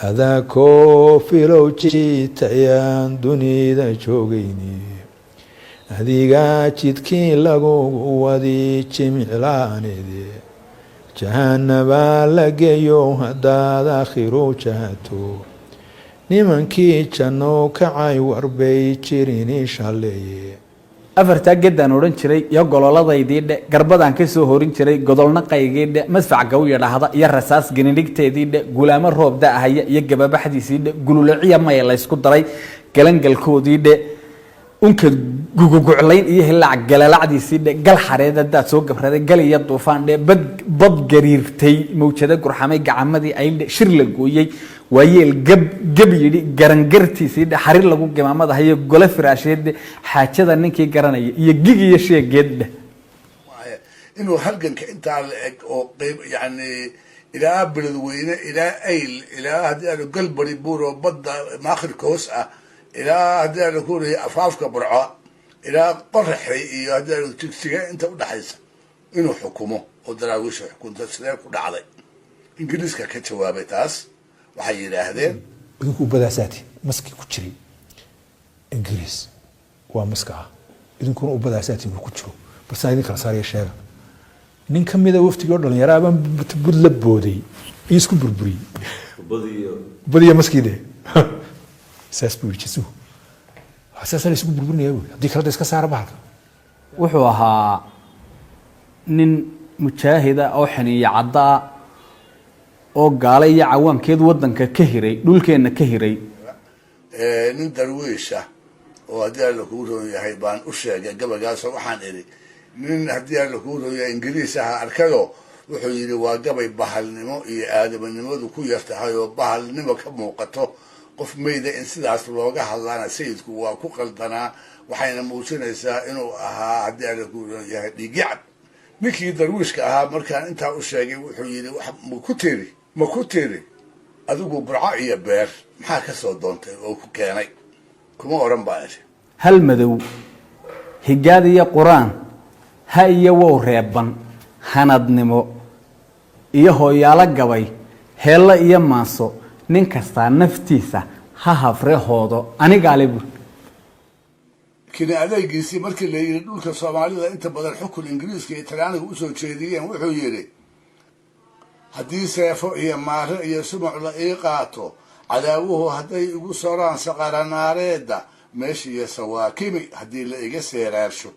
Adaa koofilow jiitayaan dunida joogayni, adigaa jidkii lagugu wadi jimiclaanede, jahanabaa la geeyo haddaad aakhiru jahato. Nimankii janno kacay warbay jirini shaleeye. Afartaa geddaan odhan jiray iyo gololadaydii dhe, garbadaan ka soo horin jiray, godolnaqaygii dhe, madfac gaw yidhaahda iyo rasaas ganidhigteedii dhe, gulaamo roob da-ahaya iyo gababaxdiisii dhe, gululaciya maya laysku daray galangalkoodii dhe, unka guguguclayn iyo hilaac galalacdiisii dhe, gal xareed haddaad soo gabraday, gal iyo duufaan dhe, bad bad gariirtay, mawjado gurxamay, gacamadii ayldhe, shir la gooyey, waayeel gab gab yidhi, garangartiisii dhe, xariir lagu gimaamada hayo, gole firaasheed dhe, xaajada ninkii garanaya iyo gig iyo sheegeed dheh. Inuu halganka intaa la eg oo qeyb, yani, ilaa Beledweyne, ilaa Ayl, ilaa haddii aanu Galbari buur oo badda Maakhirka hoos ah, ilaa haddii aanu ku rihi afaafka Burco, ilaa Qoraxay iyo haddii aanu Jigsiga inta udhaxaysa inuu xukumo oo Daraawiisha xukunta, sidee ku dhacday? Ingiriiska ka jawaabay taas. Waxay yidhaahdeen: Idinku ubadaasaati maskii ku jiray Ingiriis waa maska ah, idinkuna ubadaasaati inuu ku jiro, balse idin kala saaraya. Sheega, nin ka mida waftigii oo dhalinyaro abaan bud la booday iyo isku burburiyey badiyo maskii de. Saas buu yidhi jasuhu, saasaa la isugu burburinaya buui, haddii kale da iska saara bahalka. Wuxuu ahaa nin mujaahida oo xiniyo caddaa oo gaale iyo cawaankeed waddanka ka hiray, dhulkeenna ka hiray. Nin darwiisha oo haddii Alla kuu roon yahay baan u sheegay gabaygaasoo waxaan idhi, nin haddii Alla kuu roon yahay Ingiriis aha arkayo, wuxuu yidhi waa gabay bahalnimo iyo aadamanimadu ku yar tahay oo bahalnimo ka muuqato. Qof meyda in sidaas looga hadlaana sayidku waa ku qaldanaa, waxayna muujinaysaa inuu ahaa haddii Alla kuu roon yahay dhiigyacab. Ninkii darwiishka ahaa markaan intaa u sheegay, wuxuu yidhi, ma ku tiri, ma ku tiri adigu Burco iyo beer maxaa ka soo doontay oo ku keenay? Kuma odhan, baa idhi. Hal madow, higaad iyo qur-aan, ha iyo wow reeban, hanadnimo iyo hooyaalo gabay, heello iyo maanso, nin kastaa naftiisa ha hafre hoodo, anigaale bur. Kini adeegiisii markii la yidhi dhulka Soomaalida inta badan xukun Ingiriiska iyo Talyaaniga usoo jeediyeen, wuxuu yidhi: "Haddii seefo iyo maare iyo sumuc la ii qaato, cadaawuhu hadday igu soraan saqaranaareedda, meeshiiyo sawaakimi haddii la iga seeraarsho,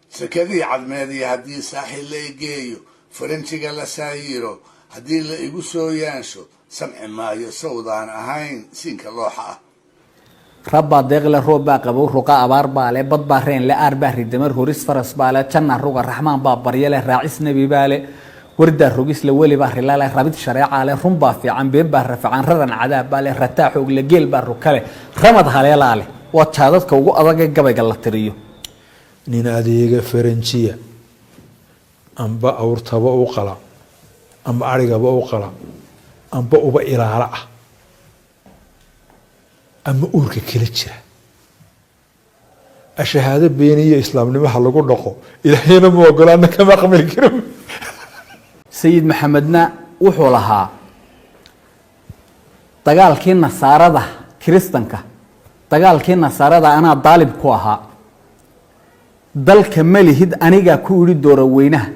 sakadii cadmeediyo haddii saaxil la igeeyo, faranjiga la saayiro haddii la igu soo yaansho, samci maayo sawdaan ahayn siinka looxa ah." Rabbaa deeqle, roob baa qabow, ruqa abaar baa le, bad baa reen le, aar baa ridamar, horis faras baa le, janna ruga, raxmaan baa barya leh, raacis nebi baa le, wardaa rogisle, weli baa rilale, rabid shareecaa le, run baa fiican, been baa rafacan, raran cadaab baa le, rataa xoogle, geel baa rukale, ramad haleelaa leh. Waa jaadadka ugu adag ee gabayga la tiriyo. Nin adeega faranjiya amba awrtaba u qala amba arigaba u qala amba uba ilaalo ah ama uurka kala jira, ashahaado beeniyo islaamnimaha lagu dhaqo, Ilaahayna ma ogolaana, kama aqbali karo. Sayid Maxamedna wuxuu lahaa dagaalkii nasaarada kiristanka, dagaalkii nasaarada anaa daalib ku ahaa, dalka malihid anigaa ku idhi doora weynaha,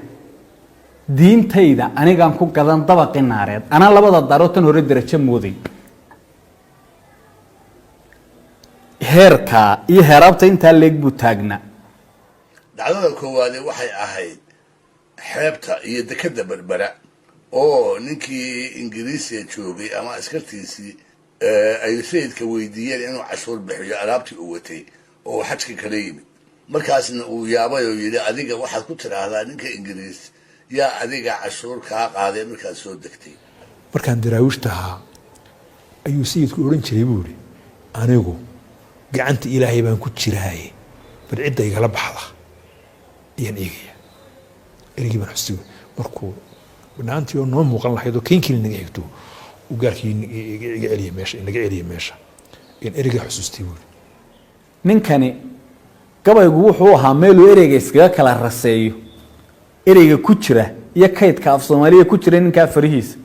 diintayda anigaan ku gadan dabaqi naareed, anaa labada daaroo tan hore derajo mooday. Heerkaa iyo heeraabta intaa leeg buu taagnaa. Dhacdada koowaade waxay ahayd xeebta iyo dekadda Berbera oo ninkii Ingiriisiga joogay ama askartiisii ay sayidka weydiiyeen inuu cashuur bixiyo alaabtii uu watay oo uu xajka kala yimid. Markaasna uu yaabay oo yidhi, "Adiga waxaad ku tidhaahdaa ninka Ingiriis yaa adiga cashuur kaa qaaday markaad soo degtay?" Markaan Daraawiishta ahaa ayuu sayidku odhan jiray, buu ihi, "Anigu gacanta Ilaahay baan ku jiraaye, bal cidda igala baxda ayaan eegaya." Erigii baan xustay markuu banaantii oo noo muuqan lahayd oo keenkii naga xigto uu gaarkii iga celiya meesha, naga celiya meesha, ayaan ereygaa xusuustay, buu ihi. Ninkani gabaygu wuxuu ahaa meeluu ereyga iskaga kala raseeyo, ereyga ku jira iyo kaydka af Soomaaliya ku jira ninkaa farihiisa.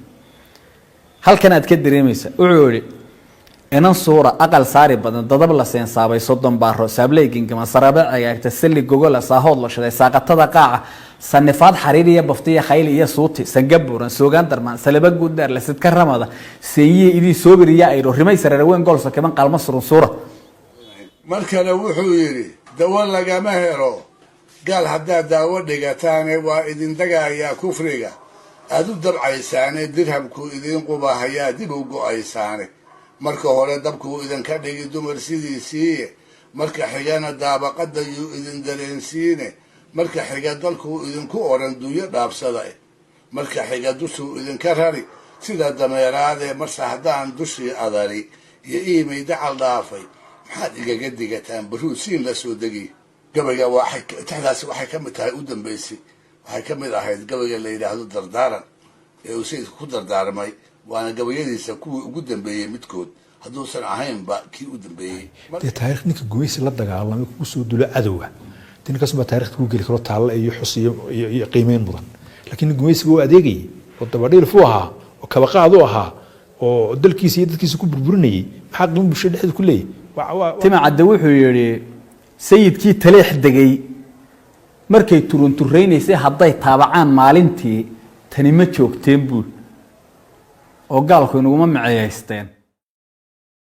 Halkan aad ka dareemaysa, wuxuu yihi: inan suura aqal saari badan, dadab la seensaabay, 30 baaro, saabley gingama, sarabe cagaagta, salli gogola, saahood la shiday, saaqatada qaaca, sanifaad xariir iyo baftiya, khayli iyo suuti, sanga buuran, soogaan darmaan, salaba guudaar la sidka, ramada seenyihi, idii soobir iyo ayro, rimay sareeraweyn, gool sakiban, qalmo surun suura. Mar kale wuxuu yidhi: dawo lagama helo gaal haddaad daawo dhigataane, waa idin dagayaa kufriga aad u dabcaysaane, dirhamkuu idiin qubahayaa dib u go'aysaane, marka hore dabkuu idinka dhigi dumar sidiisiiye, marka xigana daabaqadayuu idin dareensiine, marka xiga dalkuu idinku odhan dunyo dhaafsada, marka xiga dushuu idinka rari sida dameeraadee, marse haddaan dushii adari iyo iimay dacal dhaafay, maxaad igaga digataan baruu siin la soo degi. Gabayga waxay tixdaasi waxay ka mid tahay u dambeysay, waxay ka mid ahayd gabayga la yidhaahdo Dardaaran ee uu sayidku ku dardaarmay, waana gabayadiisa kuwii ugu dambeeyey midkood, hadduusan ahaynba kii u dambeeyey. Dee taarikh ninka gumaysi la dagaalamay, kugu soo dulo cadowga, dee ninkaas baa taarikhda ku geli karo taalle iyo xus iyo qiimeyn mudan. Laakiin nin gumaysiga u adeegayay oo dabadhiilf u ahaa oo kabaqaad u ahaa oo dalkiisa iyo dadkiisa ku burburinayay, maxaa qiimo bulshada dhexdeeda ku leeyahy? Timacadde wuxuu yidhi: sayidkii taleex degay markay turunturaynaysay, hadday taabacaan maalintii, tani ma joogteen buul oo gaalku inaguma miceeyaysteen.